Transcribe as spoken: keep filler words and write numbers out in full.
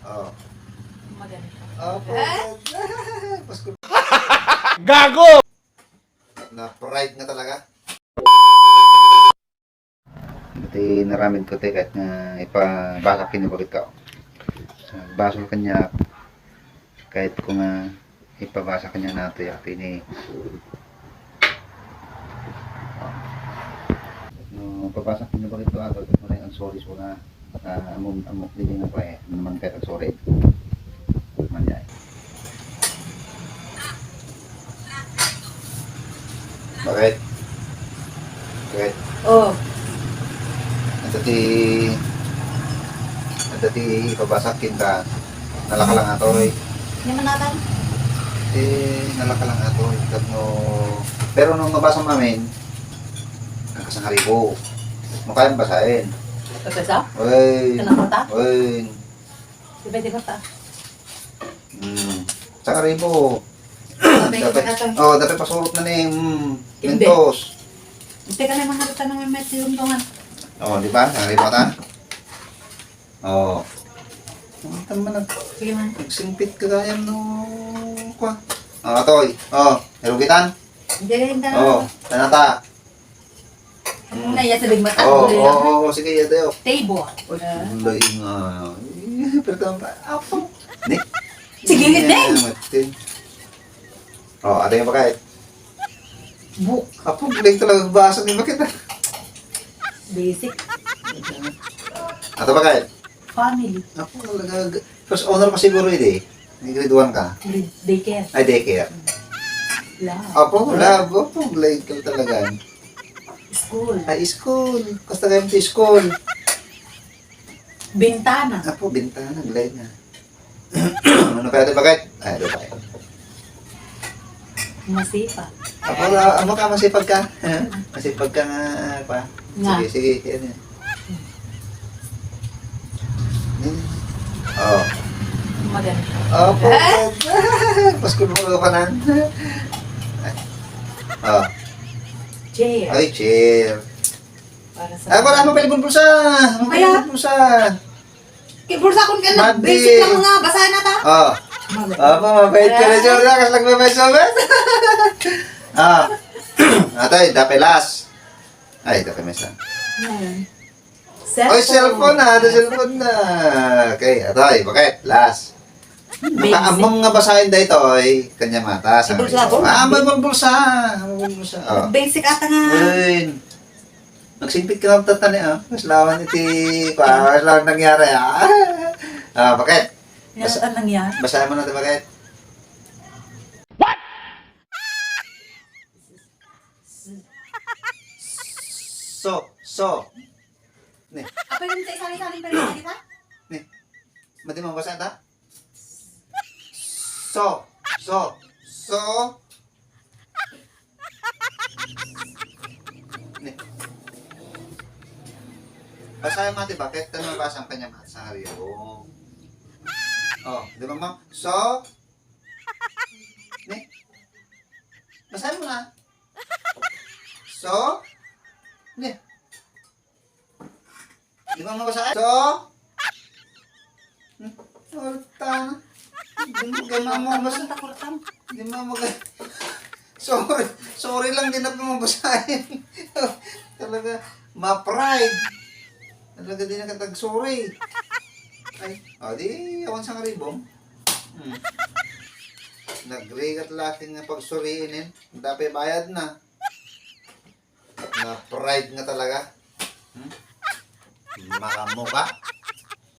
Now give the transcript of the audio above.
Oh. Maganda. Opo. Eh? Pasko. Gago! Na-pride nga talaga. Dati naramid ko ti, ket nga ipabasa ken ni bagitko. Basol kaniak, ket ko nga ipabasa kaniak daytoy a pini. No, pabasa ken ni bagitko, ket ko nga ag-sorry suna. Ah, ammom, ammok daytoy nga pay, naman ket ag-sorry. Manjay. Bakit? Bakit? Oh. Adda ti, adda ti ipabasa ken ka, nalaka lang atoy. Ni manatan? Eh, nalaka lang atoy. Tapno, pero no mabasa mo amin, nagkasangaribo. Makayam basahin. Pagkasa? Uy. Kanang mata? Uy. Di ba, di ba ta? Hmm. Sangaribo. Sabay Dapat, kita ka. Oh, dapat pasurot na ni, mm, Hindi. Mentos. Hindi ka na mga rata ng may tiruntungan. Oh, di ba? Sangaribo ta? Oh. Ang tama na. Sige man. Nagsingpit ka gayam no, kwa. Oh, atoy. Oh, narugitan? Hindi rin ta. Oh, tanata. Ano na iya sa bigmata? Oh, oh, oh, sige, iya tayo. Table. Ay, Ah. Gulay nga. Eh, pero tama pa. Apo. Ni? Sige, Ayan, Deng. Martin. Oh, ano yung pagkain? Book. Apo, galing talaga basa ni Makita. Basic. Ato pagkain? Family. Apo, talaga. First honor pa siguro, hindi. May grade one ka? Grade, daycare. Ay, daycare. Love. Apo, love. Apo, galing ka talaga. School. Ay, school. Basta kayo sa school. Bintana. Apo, bintana. Galing nga. Ano pa yata bakit? Ay, ano pa yun? Masipag. Apo, ah, amo ka, masipag ka. Masipag ka nga, pa. Nga. Sige, sige, yan yan. Hmm. Oh. Maganda. Opo, Eh? Pasko mo ka na. Oh. Chair. Ay, chair. Para sa Ay, wala mo pala bulsa. Mo Kaya? Pala bulsa. Kay bulsa kun ka na, Mandi. Basic lang nga, basahin na ta. Oh. Mabait. Apo, mabait ka na, Ah. Jordan. Kasi nagmamay-sabay. Ah. Atay, dape last. Ay, dape mesa. Ayan. Ay, cellphone na. Ada cellphone na. Okay, atay, bakit? Last. Basic. Nakaamong nga basahin da ito, ay, kanya mata. Sa Ibulsa ko. Ah, may bulsa. May bulsa. Oh. Basic ata nga. Ayun. Nagsingpit ka ng tatani, ah. Mas lawan iti, pa, mas lawan nangyari, ah. Ah, bakit? Ano Basa-, ang nangyari? Basahin mo na ito, bakit? What? So, so. Ne. Apa yung sa isang-isang yung pwede kita? Ne. Mati mo, basa ta? So, so, so. Ni. Basahin mo, Ate Bakit. Ano mabasa ang kanya, Mat? Sa Rio. Oh, di ba, ma'am? So, ni? Basahin mo na. So, ni? Di ba mabasa? So? Hmm? Sorry, ta. Di mo kaya mamabasa. Di mo mag-, sorry. Sorry lang, di na pa mabasahin. Talaga, ma-pride. Talaga, di na katag sorry. Ay, o, di, awan sa karibong. Hmm. Nagrigat lahat nga pagsuriin, eh. Dapat bayad na. Na-pride nga talaga. Hmm? Makamuka.